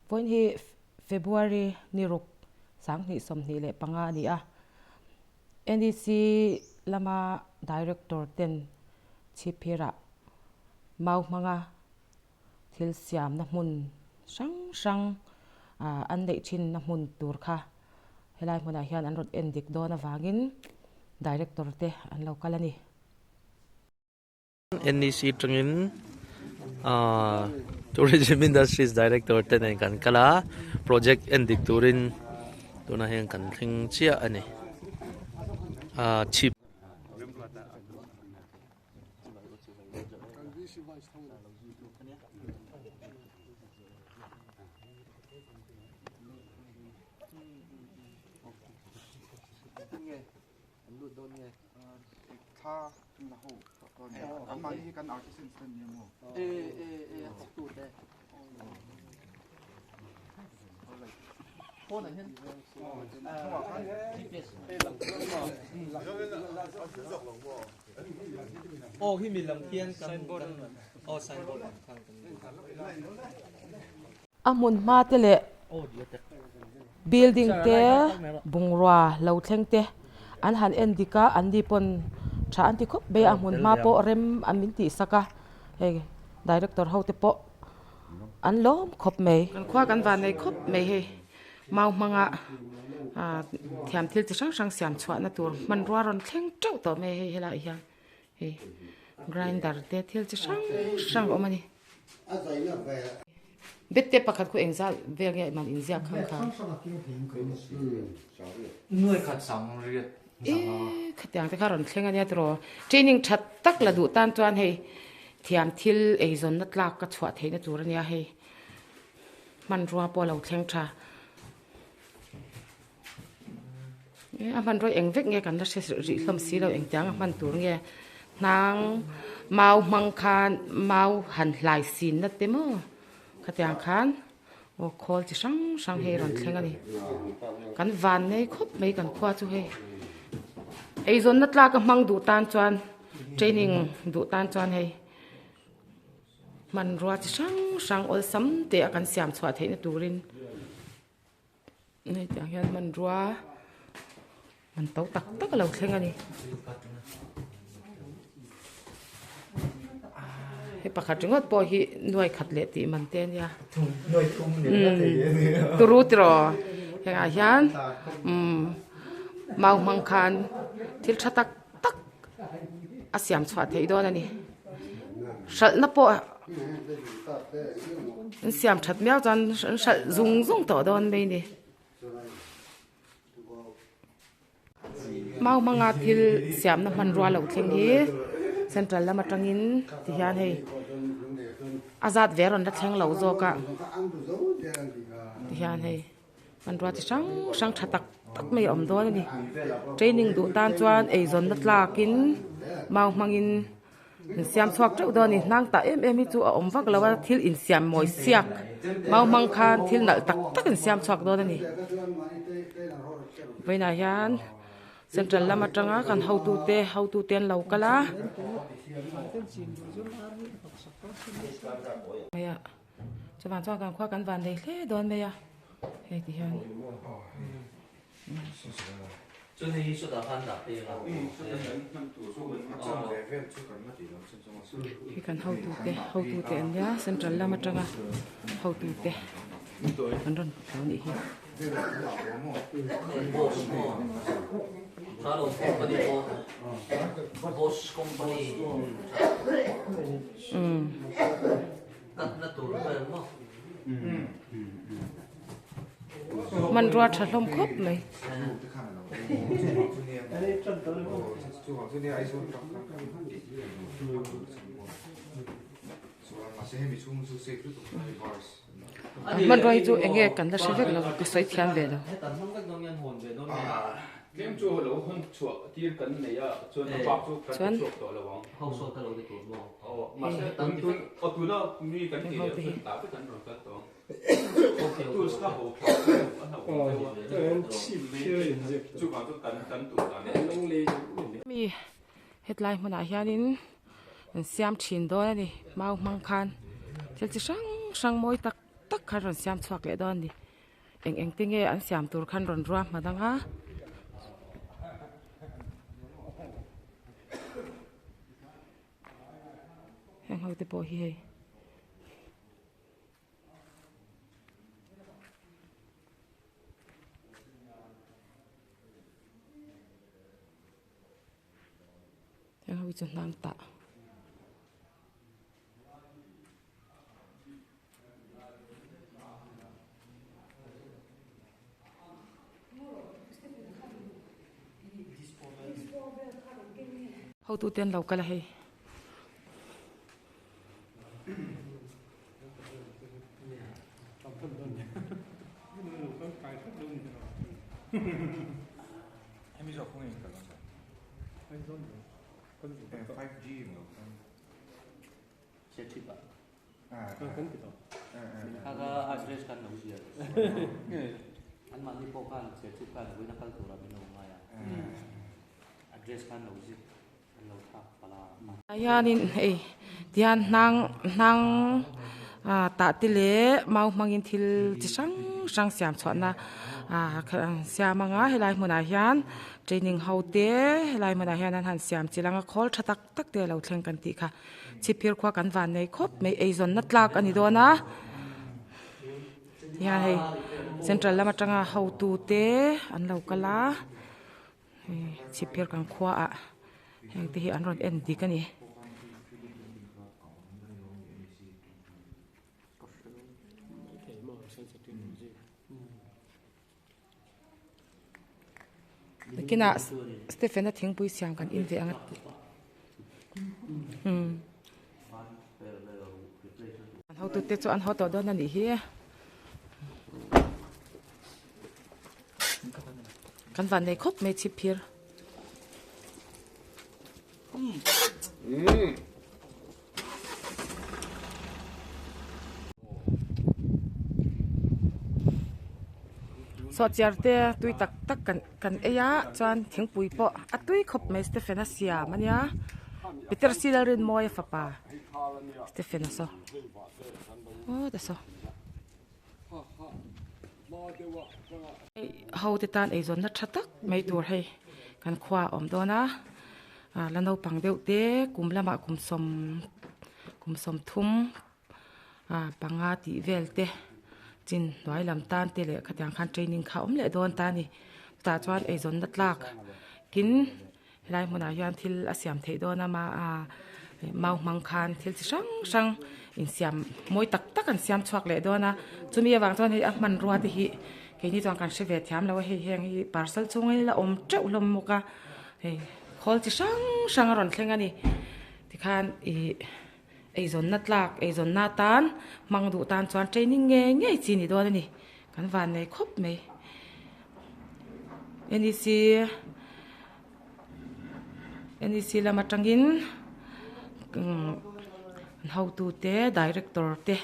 Vawiin hi February ni ruk 2025 a ni a. NEC lama Director ten chhipphirah mau hmanga thil siamna hmun hrang hrang an neih thinna hmun tur kha helai hmunah hian an rawn en dik dawn avangin Director te an lo kal a ni. NEC tangin Tourism Industries Director te nen kan kal a, project en dik turin tunah hian kan thleng chiah a ni. Chhip. A hmun hma te leh building te bungrua lo thleng te an han en dik a an ni pawn tha an ti khawp mai a a hmun hma pawh rem an min tih sak a hei director ho te pawh an lawm khawp mai. Kan khua kan van nei khawp mai hei mau hmanga ah thiam thil chi hrang hrang siam chhuahna tur hmanrua rawn thleng teuh tawh mai hei helaiah hian. Hei grinder te thil chi hrang hrang a awm a ni. Bed te pakhat khu engzat vel nge man inziak khang kha. Eee khatiang te kha rawn thleng a nia tiraw. Training tha tak la duh tan chuan hei thiam thil eizawnna tlak ka chhuah theihna tur a nia hei. Hmanrua pawh a lo thleng tha. A hmanrua eng vek nge kan la hre rih hlawm si lo engtiang a hman tur nge hnang mau hmang khan mau han hlai sin na te maw khatiang khan aw khawl chi hrang hrang hei rawn thleng a ni kan van nei khawp mai kan khua chu hei eizawnna tlak a hmang duh tan chuan training duh tan chuan hei hmanrua chi hrang hrang awlsam te a kan siam chhuah theihna turin. Hei tiang hian hmanrua man to tak tak a lo thleng a ni hei pakhat ringawt pawh hi nuai khat leh tih man te a nia turu tiraw hengah hian umm mau hmang khan thil tha tak tak a siam chhuah theih dawn a ni hralhna pawh an siam that miau chuan an hralh zung zung tawh dawn mai a ni mau hmanga thil siamna hmanrua lo thleng hi central lam atangin tihian hei a zat ve a rawn la thleng lo zawk a tihian hei. Hmanrua chi hrang hrang tha tak tak mai a awm dawn a ni. Training duh tan chuan eizawnna tlakin mau hmangin an siam chhuak teuh dawn a ni. Hnang tah em em hi chu a awm vak lo a, thil insiam mawi siak mau hmang khan thil nalh tak tak an siam chhuak dawn a ni. Vawiinah hian central lam atanga kan hotute hotute an lo kal a. Chuvang chuan kan khua kan van nei hle dawn mai a hei ti hian. Hei kan hotute hotute an nia central lam atanga hotute an rawn lo nih hi. Umm. Hmanrua tha hlawm khawp mai. Hmanrua hi chu eng nge kan la hre vek lo ka sawi thiam ve lo. Chuan Mi hetlai hmunah hianin an siam thin dawn a ni mau hmang khan thil chi hrang hrang mawi tak tak. khan rawn siam chhuak leh dawn a ni eng eng te nge an siam tur khan rawn ruah hman ang a. Heng ho te pawh hi hei. Heng ho hi chu hnang tah. Hotute an lo kal a hei. Hianin hei tihian hnang hnang ah tah te leh mau hmangin thil chi hrang hrang siam chhuahna ah siam anga helai hmunah hian training ho te helai hmunah hian an han siam chilh anga khawl tha tak tak te a lo thleng kan tih kha chhipphir khua kan van nei khawp mai eizawnna tlak a ni dawn a tihian hei central lam atanga hotu te an lo kal a. Hei chhipphir kan khua ah heng te hi an rawn en dik a ni. Nakinah Stephen a thingpui siam kan in ve ang a tih. Umm. An hotute chu an haw tawh dawn a nih hi. Kan van nei khawp mai chhip phir. Sawhchiar te tui tak tak kan kan ei a chuan thingpui pawh a tui khawp mai Stephen a siam a nia Peter Silalrinmawia fapa Stephen a saw aw ta saw. Ho te tan eizawnna tha tak mai tur hei kan khua a awm dawn a ah la naupang deuh te kum lamah kum sawm kum sawm thum ah panga tih vel te chin hnuai lam tan te leh khatiang khan training kha a awm leh dawn ta a ni chutah chuan eizawnna tlak tin Helai hmunah hian thil a siam theih dawn a ma a mau hmang khan thil chi hrang hrang insiam mawi tak tak an siam chhuak leh dawn a chumi avang chuan hei a hmanrua te hi keini chuan kan hre ve thiam lo a hei heng hi parcel chhungin ila awm teuh hlawm bawk a hei khawl chi hrang hrang a rawn thleng a ni tikhan ih eizawnna tlak eizawnna atan hmang duh tan chuan training ngei ngei chi ni dawn a ni kan van nei khawp mai N E C N E C lam atangin umm an hotute director te.